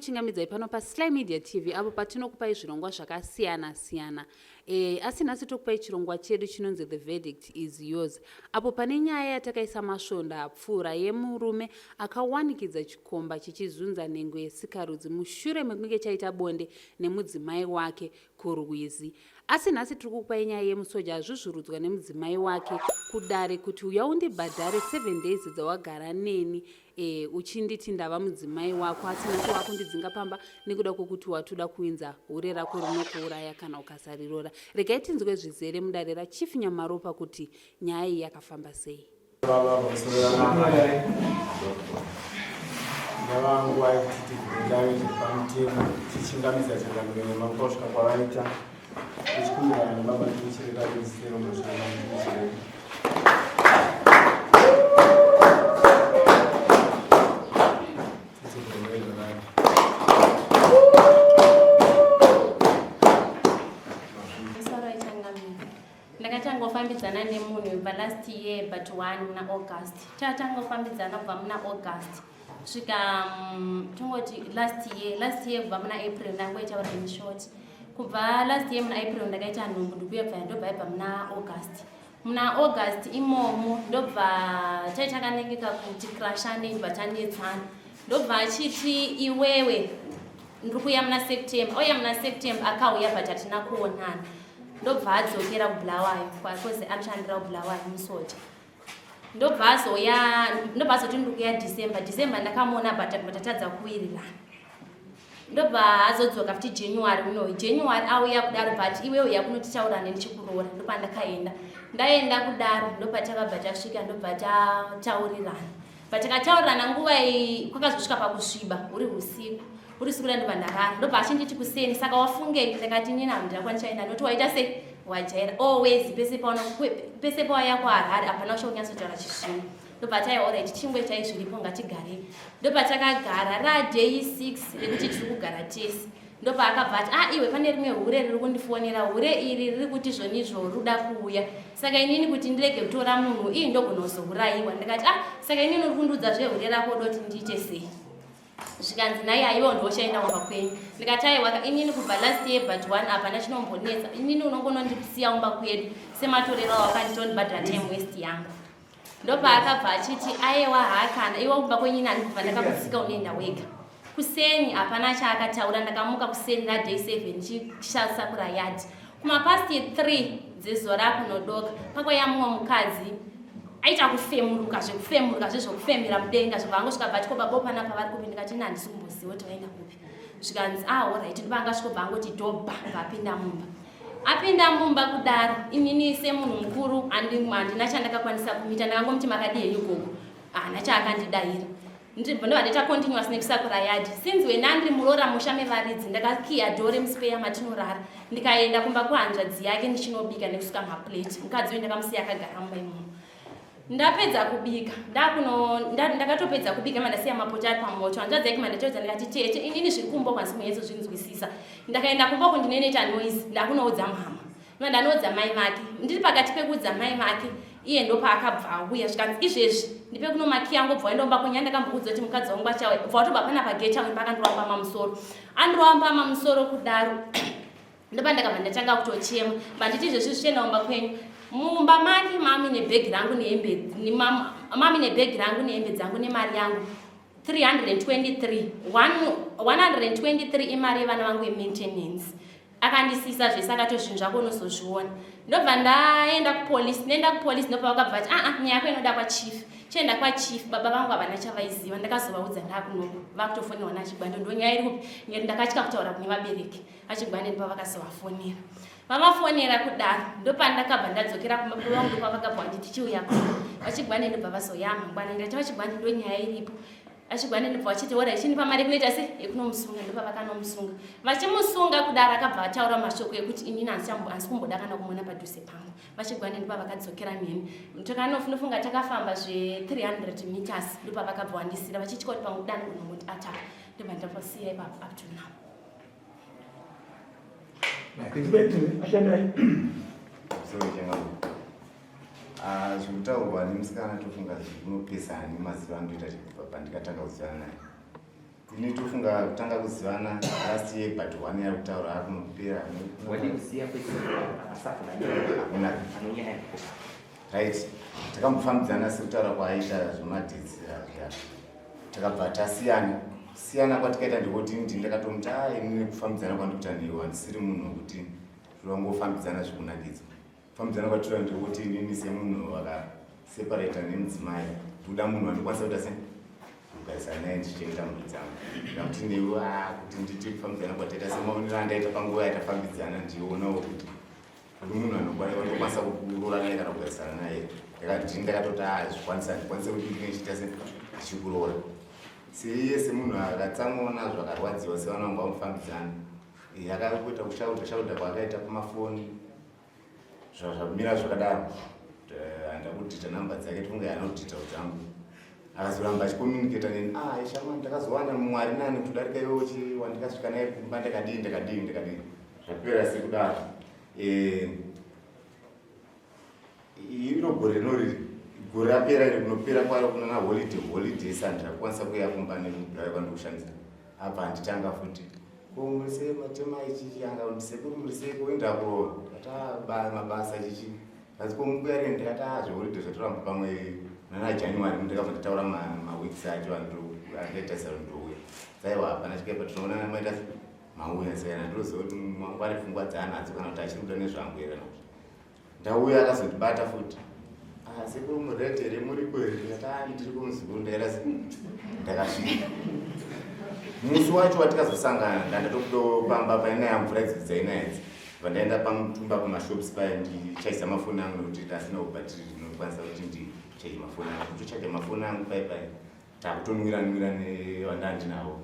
Tinokuchingamidzai pano paSly Media TV apo patinokupai zvirongwa zvakasiyana siyana. E, asi nhasi tokupai chirongwa chedu chinonzi The Verdict is Yours apo pane nyaya yatakaisa masvondo apfuura yemurume akawanikidza chikomba chichizunza nhengo yesikarudzi mushure mekunge chaita bonde nemudzimai wake kurwizi. Asi nhasi tiri kukupai nyaya yemusoja azvuzvurudzwa nemudzimai wake kudare kuti uya undibhadhare 7 days dzawagara neni e, uchinditi ndava mudzimai wako asi nhasi wakundidzinga pamba nekuda kwekuti watoda kuinza hure rako rinokuuraya kana ukasarirora. Regai tinzwe zvizere mudare raChief Nyamaropa kuti nyaya iyi yakafamba sei. Baba pamusoro ramai ndava nguva yekuti tivhurindave zviri pamutemo tichingamidza changamire nemambo kusvika kwavaita tichikumbirana nebaba tichireka kuisero masvika tichireka Ndakatanga kufambidzana nemunhu kubva last year but one muna August. Tatanga kufambidzana kubva muna August svika mm, tongoti last year, last year kubva muna April ndangoitaura in short. Kubva last year muna April ndakaita nhumbu ndikuya bva ndobva yabva muna August. Muna August imomo ndobva taita kanenge kakuti crashane ndobva tanetsana. Ndobva achiti iwewe ndiri kuuya muna September. Ouya muna September akauya but hatina kuonana. Ndobva adzokera kuBulawayo kwakozi anoshandira kuBulawayo musoja. Ndobva azouya ndobva azoti ndiri kuuya December. December ndakamuona but tatadza kuwirirana. Ndobva azodzoka futi January unoyu. January auya kudaro but iwe uya kunotitaurane ndichikuroora. Ndopandakaenda. Ndaenda kudaro ndopatakabva tasvika ndobva tataurirana. But takataurirana nguva iyi kwakazosvika pakusviba huri usiku. Huri usiku ndobva ndarara. Ndobva achinditi kuseni saka wafungei ndakati inini handina kwandichaenda noti waita sei wajaira always pese paona pese pawaya kuHarare hapana uchaunyatsotaura chisvinu. Ndobva tai alright chingwe chai zviripo ngatigarei. Ndobva takagara ra day 6 rekuti tiri kugara tese. Ndopaakabva ati ah iwe pane rimwe hure riri kundifonera hure iri riri kuti zvonizvo ruda kuuya saka inini kuti ndirege kutora munhu ii ndogona kuzourayiwa ndikati ah saka inini uri kundiudza zvehure rako doti ndiite sei zvikanzi nhai aiwa ndochaenda kumba kwenyu ndikati aiwa inini kubva last year but one hapana chinombonetsa inini unongonondisiya kumba kwedu sematorero awakandita undibhadhara time waste yangu Ndopaakabva achiti ayewa haakana iwe kumba kwenyu nani kubva ndakakutsika unoenda wega. Kuseni hapana chaakataura ndakamuka kuseni raday 7 ndichisakura yard. Kumapast 3 dzezuva rakunodoka pakwaiya mumwe mukadzi aita kufemuruka zvekufemuruka zvezvokufemera mudenga zvobva angosvika bva tiko baba panapa vari kupi ndikati ini handisi kumboziva kuti vaenda kupi zvikanzi ah horaiti ndobva angasviko bva angoti dhobha bva apinda mumba Apinda mumba kudaro inini semunhu mukuru handina chandakakwanisa kumuita ndakangomuti makadii henyu gogo haana chaakandidaira ndibva ndaita continuous nekusakura yadhi since when andiri muroora musha mevaridzi ndakakiya dhoo remuspeya matinorara ndikaenda kumba kuhanzvadzi yake ndichinobika nekusuka maplate mukadzi uyu ndakamusiya akagara mumba imomo Ndapedza kubika ndakuno ndakatopedza kubika mandasiya mapoto ari pamoto hanzvadzi yake mandataudza ndikati tete inini zviri kumba uku handisi kunyatso-zvinzwisisa ndakaenda kumba uku ndinoinoita noise ndakunoudza mhamha ma ndanoudza mai vake ndiri pakati pekuudza mai vake iye ndopaakabva auya zvikanzi izvezvi ndipe kuno makiya angu obva waenda kumba kwenyu andakambokuudza kuti mukadzi wangu achauya bva watobva pana pagate apo pakandirova mbama musoro andirova mbama musoro kudaro Ndopandakabva ndatanga kutochema banditi izvezvi zvichienda kumba kwenyu mumba make mami nebhegi rangu nehembe mami nebhegi rangu nehembe dzangu nemari yangu 323 123 imari yevana vangu yemaintenance akandisisa zvese akati zvinhu zvako unozozviona ndobva ndaenda kupolice ndaenda kupolice ndobva vakabva vati aa nyaya yako inoda kwachief chienda kwachief baba vangu havana chavaiziva ndakazovaudza ndakunoko vakutofonerwa nachigwando ndonyaya iri kupi ngeti ndakatya kutaura kune vabereki VaChigwande ndopavakazovafonera. Vavafonera kudaro ndopandakabva ndadzokera kumba baba vangu ndopavakabva vanditi chiuya kuno. VaChigwande ndobva vazoya mangwana ndikati VaChigwande ndonyaya iripo. VaChigwande ndobva vachiti ora ichinipa mari yekunoita se yekunomusunga ndopavakanomusunga. Vachimusunga kudaro akabva ataura mashoko ekuti inini handisi kumboda kana kumuona padhuze pangu. VaChigwande ndopavakadzokera neni. Takanofunga takafamba zve 300 meters ndopavakabva vandisira vachitya kuti pamwe kudani kunongoti ataka ndobva ndapasiya ipapo up to now. Ah, zvekutaurwa nemusikana tofunga zvinopesana nemaziva andoita pandikatanga kuzivana naye. Ini tofunga kutanga kuzivana last year but one year kutaura akunopera. Wadii kusiya Hakuna. Right. Takambofambidzana sekutaura kwaaita zvemadhitsi zviya. Takabva tasiyana. Siyana kwatikaita ndekuti ndini ndakatomuti ah ini nekufambidzana kwandikuita newe handisiri munhu wekuti tinongofambidzana zvekunakidzwa. Kufambidzana kwatinoita ndekuti inini semunhu wakaseparata nemudzimai ndikuda munhu wandikwanisa kuita se kugarisana naye ndichichengeta mhuri dzangu ndakuti newe ah, kuti nditi kufambidzana kwataita semaonero andaita panguva yatafambidzana ndionawo kuti uri munhu anokwanisa kuroora naye kana kugarisana naye ndakati ndakatoti ah, zvikwanisa ndikwanise kuti ndinge ndichiita se ndichikuroora seiye semunhu akatsamona zvakarwadziwa sevana vangu vamufambidzana yakakuita kushauta shauta kwaakaita pamafoni zvamira zvakadaro handakudhita namba dzake tifunga anodhita dzangu akazoramba achicommunicata neni ah shama ndakazowana mumwe ari nani kutodarika iwe uchi wandikasvika naye kumba ndakadii ndakadii ndakadii zvapera sekudaro eh, iro gore rinoriri gore rapera iri kunopera kwaro kunana holiday holiday sandra kukwanisa kuya kumba nekubhuraya kwandikushandisa apa handitanga futi ko murisei matema ichichi anga kuti sekuru murisei ko enda kurova ndikati ah, mabasa ichichi asi ko mukuya rini ndikati ah zvehoridhe zvatoramba pamwe nana january ndakabva ndataura maweeks acho andaita saro ndouya saiwa hapana chikaipa tinoonana maita mauya saina ndinoziva kuti mangwani pfungwa dzaanadzo kana kuti achiri kuda nezvangu here kana kuti ndauya akazondibata futi ah, sekuru murete here muriko here ndikati ah, ndiri kumuzukuru ndaira ndakasvika musi wacho watikazosangana ndandatokutopamba painaya mvura idzi dzainaya idzi bva ndaenda pamutumba pamashops paya ndichaisa mafoni angu nekuti ndasina kubhatiri ndinokwanisa kuti ndichaje mafoni angu kutochaja mafoni angu pai pai takutonwira nwira nevandandinavo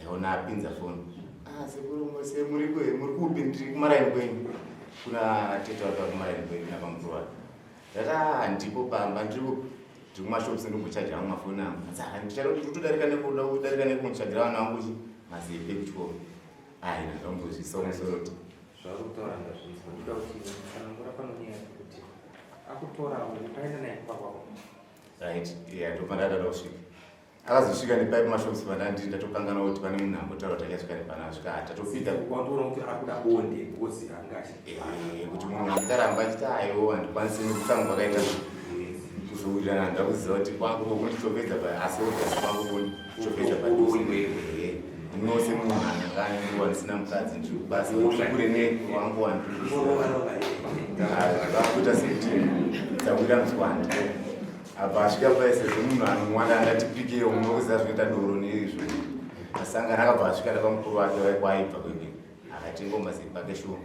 Ndaona apinza foni. Ah, sekuru mose muri kwe muri kupi ndiri kumaraini kwenyu. Kuna tete wake kumaraini kwenyu na pamukuru wake. Ndati ah ndipo pamba ndiri kupi ndiri kumashops ndimbochaja hangu mafoni angu. Saka ndichada kuti kutodarika nekuda kudarika nekutsvagira vana vangu chi mazepe kuchikoro. Ai ndambozvisa musoro kuti zvauri kutaura ndazvinzwa ndoda kuti tsanangura panonyaya kuti akutora ukaenda naye kumba kwako right yeah ndobva ndadada kusvika akazosvika nepai pamashops pandandiri ndatokanganwa kuti pane munhu ambotaura kuti achasvika nepano asvika tatopinda wandiona kuti akuda bonde because anga eh, kuti munhu andikaramba achiti aiwo handikwanisi nekutsamwa kwakaita kuzowirirana ndakuziva kuti kwangu kunditopedza asi obviously kwangu kunditopedza padhuze ndinose munhu anenge ane nguva ndisina mukadzi ndiri kubasa kure newangu wandikuita sekuti dzawira mutswanda Apa asvika paye sezvo munhu anomwana angatipikewo munokuziva zvinoita doro neizvo asangana akabva asvika nepamukuru wake waye kwaaibva kwemene akatenga mazepa ake shuwa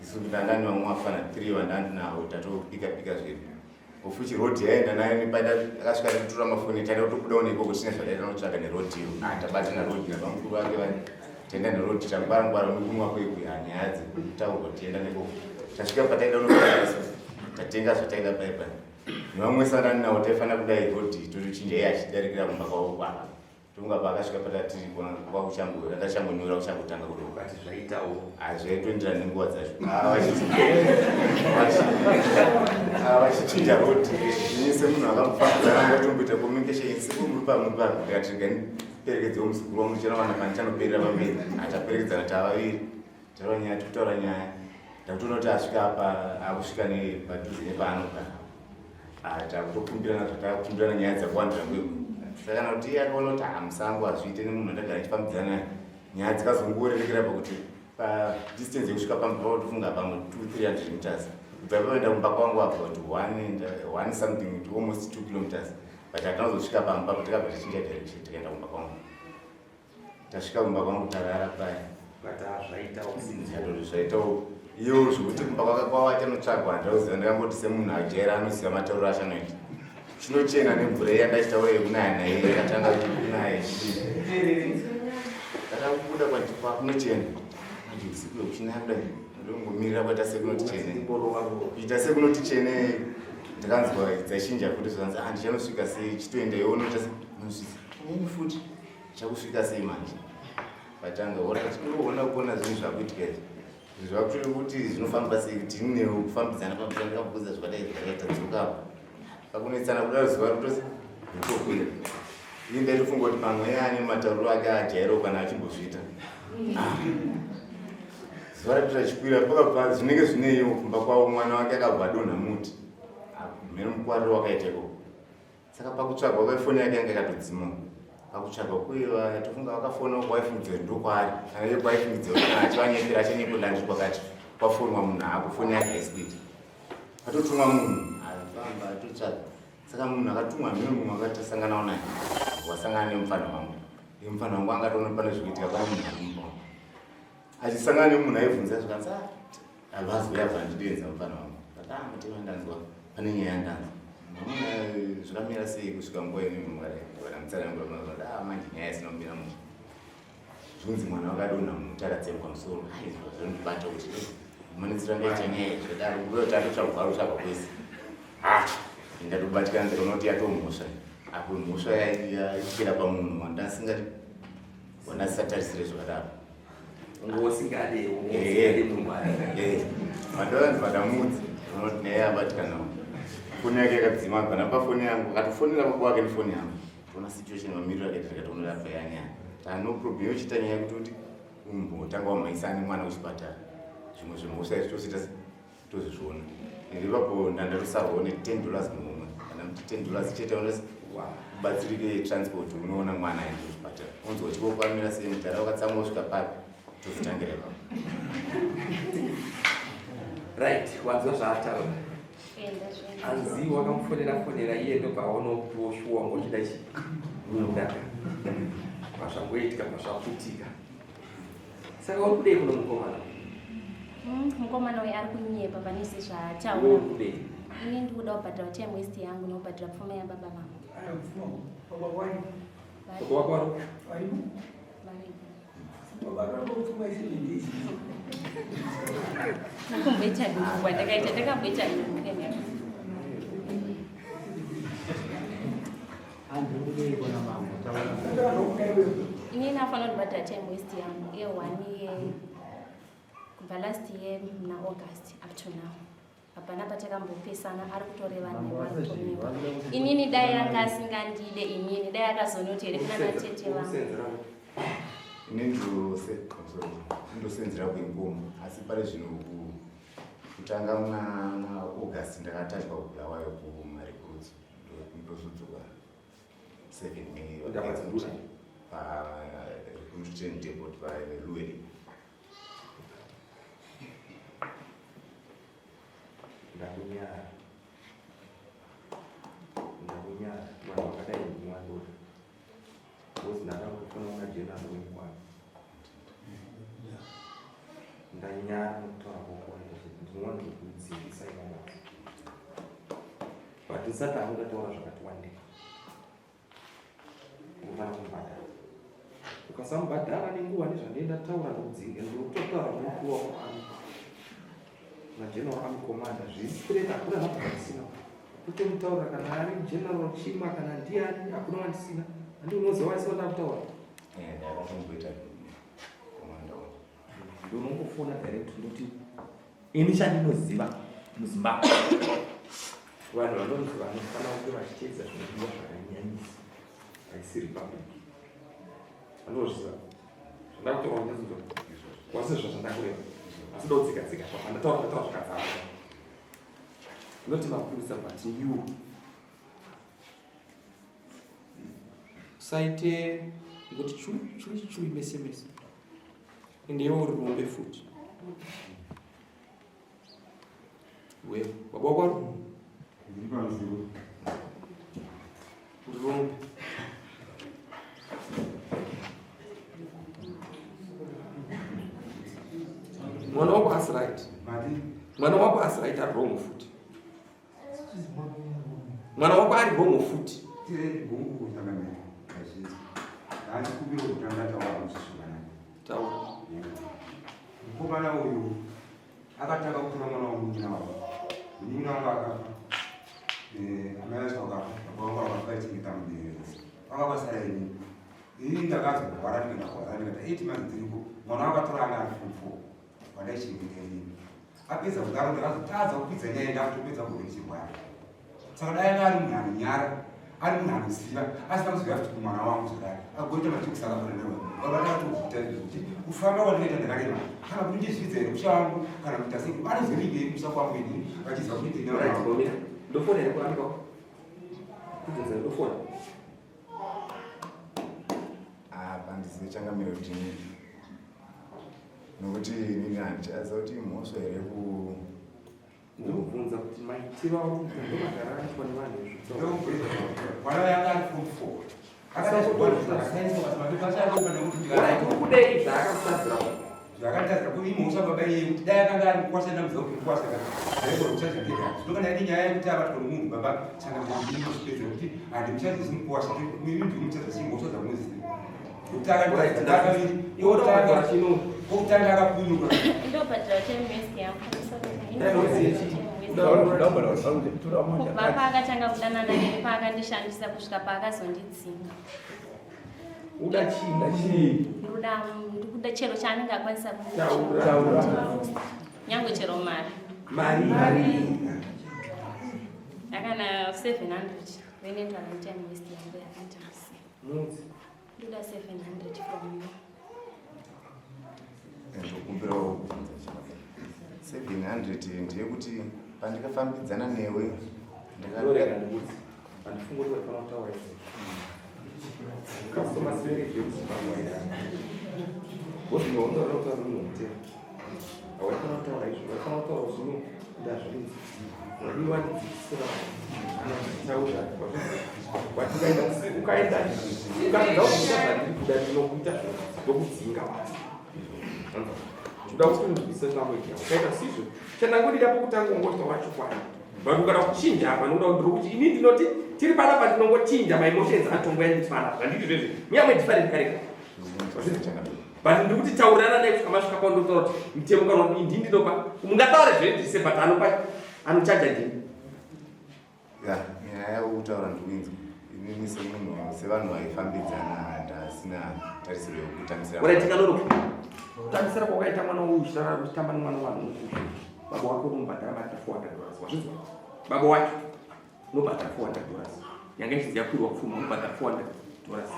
isu ndanga nevamwe vafana three vandandinawo tatopika pika zvedu ofuchi road yaenda nayo nepaida akasvika nekutora mafoni taida kutobudawo neikoko tine zvataida notsvaga neroad iyo ah, tabatana road napamukuru wake vani taenda neroad tangwara ngwara nekunwa kwekwe hanyaya dzekutaurwa tienda nekoko tasvika pataida unoaa tatenga zvataida pai pai nevamwe sangani navo taifanira kudai rodi totochinja iye achidarikira kumba kwavo kwana tonga paakasvika patatiri kwakuchango rakachangonyora kuchangotanga kudokati zvaitawo hazvaitoenderana nenguva dzacho ah, ah, vachichinja rodi ini semunhu akamufambira angatomboita communication sekumuri pamuri pamwe ndikati regai ndiperekedzewo muzukuru wangu ndichanowana pandichanoperera pamberi achaperekedzana tavaviri Taura nyaya tikutaura nyaya. Ndakutoona kuti asvika apa akusvika nepadhuze nepaanogara. Ah, takutokumbirana zvatakukumbirana nyaya dzakuwandira ngwegwe. Saka kana kuti iye akaona kuti hamusango ah, hazviite nemunhu andagara ndichifambidzana naye. Nyaya dzikazongorerekera pakuti pa distance yekusvika pamba pavo tofunga pamwe 2 300 meters. Kubva ipapo kumba kwangu about one and one something to almost 2 kilometers. But hatinazosvika pamba papo takabva tichinja direction tikaenda kumba kwangu. Tasvika kumba kwangu tarara paya. But zvaitawo sinzatoti zvaitawo iyo zvekuti kumba kwake kwavo achanotsvagwa handauziva ndakangoti semunhu ajaira anoziva matauriro acho anoita chinochena nemvura iya ndachitaura yekunaya naye yakatanga kunaya ichidii ndakabuda kwakunochena manje usiku wekuchinaya kudai ndongomirira kwaita sekunoti chene kuita sekunoti chene ndakanzwa dzachinja futi zvanzi ah ndichanosvika sei chitoenda iwe unoita se unosvika inini futi Chakusvika sei manje? Patanga ora tinoona kuona zvinhu zvakuitika izvi. Zvakuti kuti zvinofamba sei kuti nine kufambidzana pambidzana ndakabvunza zvakadai zvakaita dzoka apa. Pakunetsana kudaro zuva rotose ritokwira. Ini ndaitofunga kuti pamwe ane matauriro ake ajairawo kana achimbozviita. Ah. Zuva rapita chikwira pakabva zvinenge zvineiwo kumba kwavo mwana wake akabva adonha muti. Ah, mheno mukwariro wakaita ikoko. Saka pakutsvagwa kwefoni yake yanga yakatodzima. Pakutsvagwa kuiva tofunga vakafona kwaifungidzira kuti ndokwaari. Kana iye kwaifungidzira kuti kana achivanyepera achanyepo ndandiri kwakati. Kwafonwa munhu haako foni yake haisi kuita. Patotumwa munhu afamba atotsvaga. Saka munhu akatumwa mhino mumwe akatasanganawo naye. Wasangana nemufana wangu. Mufana wangu angatoona pane zvikuitika pane munhu ari mumba. Achisangana nemunhu aibvunza zvikanzi ah, havazi uya bvandidenza mufana wangu. But ah mutema ndanzwa pane nyaya yandanzwa. Mamuna eh, zvakamira sei kusvika nguva ino mukadai vana ah manje nyaya isina kumira mushe. Zvinzi mwana wakadonha muti akatsemwa musoro. Aizwa zvinondibata kuti manetsera ndaita nyaya zvadaro uyo tatotsvagwa rutsvagwa kwese. Ah, ndatobatikana ndikaona kuti yatomhosva. Apo mhosva yaityira pamunhu wandasingati wandasisatarisire zvakadaro. Ngosingade, ngosingade munhu. Eh. Vandoanzi vadamudzi unoti naye abatikanawo. Foni yake yakadzima pana pafoni yangu akatofonera baba wake nefoni yangu. Toona situation mamiriro akaita tikatoona rafa yanyaya. Tano problem yochita nyaya yekuti kuti umbotanga wamhaisana nemwana kuchipatara. Zvimwe zvimhosva izvi tosiita tozozviona. Ende ipapo ndandatosarwawo ne 10 dollars muhomwe. Kana kuti 10 dollars chete unosi ubatsirike transport unoona mwana aende kuchipatara. Unzwa chikoko amira sei mudhara wakatsamwa kusvika papi tozotangira ipapo. Right, wanzwa zvaataura. Anzi wakamufonera fonera iye ndobva aona kuti woshuwa wanga uchida chi mudaka. Pazvangoitika pazvaputika. Saka uri kudei kuno mukomana? Mukomana uyu ari kunyepa pane izvi zvaataura. Uri kudei? Ini ndiri kuda kubhadhara time waste yangu nekubhadhara pfuma yababa vangu. Baba wako vari? Varipo. Ndakamboita nhumbu ndakaita ndakamboita nhumbu kenya. Inini afanira kubhadhara time waste yangu ye one year kubva last year muna August up to now. Hapana patakambopesana ari kutoreva nhema ari kutonyepa. Inini dai anga asingandide inini dai akazonoti here kuna natete vangu. Ini ndosenzera kuinkomo asi pari zvino kutanga muna August ndakatachwa kuBulawayo kumarecruits ndozodzoka 7 May pa recruit training depot paLuwere. Ndakunyara. Ndakunyara. Vanhu vakadai ndinovatora. Because ndakakufuna kuna general wekwana. Ndanyara nokutaura kwako ndinowanza kudzivisa imabasa. But ndisati hangu ndataura zvakati wandei. Unofanira kumubhadhara. Ukasamubhadhara nenguva nezvandee ndataura ndokudzinga ndokutotaura nemukuru wako ami nageneral army commander zviri straight hakuna nhamba dzandisina kutomutaura kana ari general chima kana ndiani hakuna wandisina handi unoziva wandisina ndakutaura eh, ndakatomboita commander ndonongofona direct ndoti ini chandinoziva muzimbabwe vanhu vanonzi vanofanira kunge vachiteedza zvinodiwa zvakanyanyisa haisi republic vanozviziva zvandakutaura unyatsonzwa wasi zvazvandakureva asi ndodzika dzika zvandataura ndataura zvakadzama not mapurisa but you usaite ngoti chui chui chui mese mese ende iwe uri rombe futi wewe baba wako ari Ndiri pamuzivo. uri rombe mwana wako asi right Mati mwana wako asi right ari wrong futi mwana wako ari wrong futi tire gungu kutangamira kazhinji. Handikumbira kutanga taura musisungana. taura Mukomana uyu akatanga kutora mwana wamunin'ina wavo. Munin'ina wangu akafa. Eh, amai vacho vakafa. Baba vangu vakafa vaichengeta mubereki. Vanga vasara ini. Ini ndakazorwara ndikaenda kurwara ndikaita 8 months ndiriko. Mwana wakatora anga ari form 4. Wandaichengeta inini. Apedza kudaro ndakazotadza kupidza nyaya ndakutopedza gore ndichirwara. Saka dai anga ari munhu anonyara. Ari munhu anoziva asina kuziva futi kumwana wangu zvakare agoita majokisi akafanana newe baba ndakatokuita izvo kuti kufamba kwandinoita ndakarema kana kuti ndizvidza here musha wangu kana kuita sei anozorigei kumusha kwangu ini vachiziva kuti ndine Right, Romina. Ndofona here kuarmy kwako? Kubvunza ndofona. Apa ndizive changamire kuti nokuti inini handichaziva kuti imhosva here ku Ndinobvunza kuti maitiro auri kuita ndomagara aitwa nevanhu izvo. Mwana yanga ari form 4. Kudei zvaakakutadzira zvakatadzira kuti imhosva baba iye kuti dai akanga ari mukwasha ndamuziva kuti mukwasha ka ndaigona kuchaja ndega zvino kana iri nyaya yekuti abatwa nomunhu baba changamire kuti handimuchadzisi mukwasha mimi ndiri muchaza chii mhosva dzamunoziva nekuti akanditadzira kaviri kokutanga akapunyuka Ndobhadhara chemest yangu. Kubva paakatanga kudanana neni paakandishandisa kusvika paakazondidzinga. Uda chii? Uda chii? Ndoda ndikuda chero chaanenge akwanisa Taura. kundipa. Nyangwe chero mari. Mari. Mari. Akana 700. Venoendwa netime waste yangu yakaita. Mudzi. Ndoda 700 from you. Ndokumbirawo kubvunza chimwe. 700 ndeyekuti pandikafambidzana newe Ndorega ndikudzi. Handifungi kuti waifanira kutaura izvi. Customer service yekuZimbabwe ida. Wozvino unoda kutaura nemunhu mutema. Hawaifanira kutaura izvo, waifanira kutaura zvino ndazvinzi. Wadiwa ndidzidzisira anotaura. Wati ukaenda ukaenda ukatadza kuita zvandiri kuda ndinokuita zvino ndokudzinga basi. Ndoda kuti unzwisise language yako. Ukaita sizvo chandangodida pokutanga ungotaura chokwadi. But ukada kuchinja apa nokuda kuti ndiri kuti ini ndinoti tiri panapa ndinongochinja my emotions atongo yanditi panapa handiti zvezvi munyamwe different character. But ndiri kuti taurirana naye kusvika masvika paundotaura kuti mutemo kana kuti ndini ndinopa mungataura zvedhise but anopa anochaja ndini. Ya, nyaya yekutaura ndikuinzwa. Inini semunhu sevanhu vaifambidzana ndasina tarisiro yekutambisira. Ora tikanonoka. Kutambisira kwakaita mwana uyu uchitamba nemwana wanhu baba wako unomubhadhara mari 400 dollars. Wazvinzwa? Baba wake unobhadhara 400 dollars. Yanga ichinzi yakwirwa pfuma unobhadhara 400 dollars.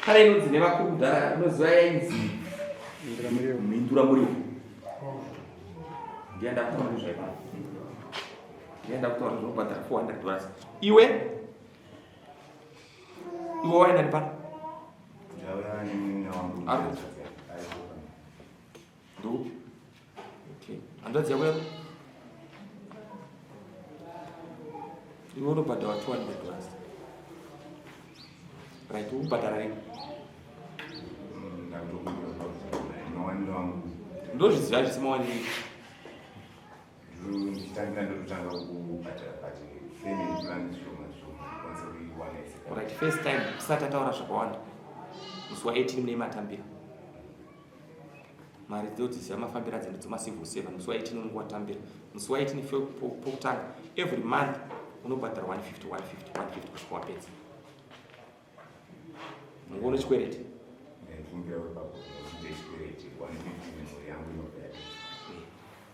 Kana inonzi nevakuru kudhara unoziva yainzi mhindura muriwo. Ndiye ndakutaura nezvaipa. Ndiye ndakutaura zvinobhadhara 400 dollars. Iwe iwe waenda nepano? Ndauya nemunin'ina wangu. Ari kupi? Ndokupi? Okay. Hanzvadzi yako yako? Iwe unobhadhara 200 dollars. Right, ukubhadhara rini? Ndakutokumbira mawaniro angu. Ndozviziva zvese mawaniro. Ndichitangira ndototanga kubhadhara but family plan zvishoma zvishoma ndikwanise kuiwana yese. Right, first time tisati tataura zvakawanda. Musi wa 18 mune matambira. Mari dzodziziva mafambiro adzo ndidzo civil servant. Musi wa 18 unenge watambira. Musi wa 18 pokutanga every month unobhadhara 150 150 150 kusvika wapedza. Unenge une chikwereti. Ndaikumbira ipapo kuti chikwereti 150 nemhuri yangu inobva yapedza.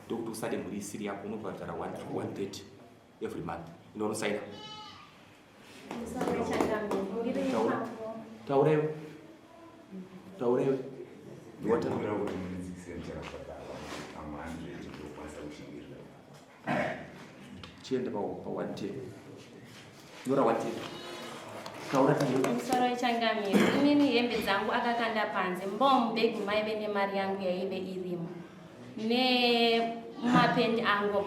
Ndokuti usade mhuri isiri yako unobhadhara 130 every month. Ino unosaina. Taura. Taura iwe. Taura iwe. Ndakumbira kuti mundidzikisire muchakabhadhara pamwe 100 ndokwanisa kushingirira. Chienda pa 110. Nyora 110. Taura taura. Musoro wechangamire. Inini hembe dzangu akakanda panze. Mbomubhegi maive nemari yangu yaive irimo. Nemapendi angu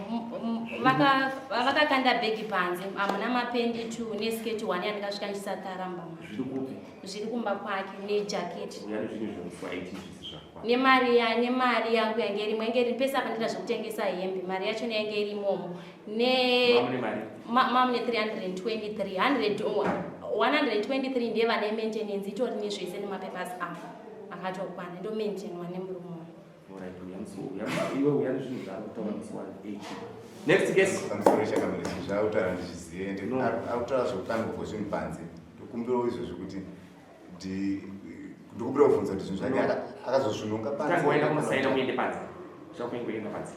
vakakanda bhegi panze. Hamuna mapendi 2 nesiketi 1 yandikasvika ndichisati Zviri kupi? Zviri kumba kwake nejaketi. Uyani zvinhu zvemusi wa 18 zvisi zvakwana. Nemari ya nemari yangu yange irimo yange iri pese apa ndida zvekutengesa hembe mari yacho yange irimomo ne Mamune mari. Mamune 323 100 123 ndiye vane maintenance itori nezvese nemapapers angu akatokwana ndo maintainwa nemurume wangu. Alright, iwe uya nezvinhu zvaari kutaura musi wa 18. Next case. Pamusoro chakamira zvinhu zvaakutaura ndizvizive ende No. akutaura zvekukandwa kwezvinhu panze. Ndokumbirawo izvozvo kuti ndokumbira kubvunza kuti zvinhu zvake akazozvinonga panze. Tangoenda kunosaina muende panze. Zvakuengoenda panze.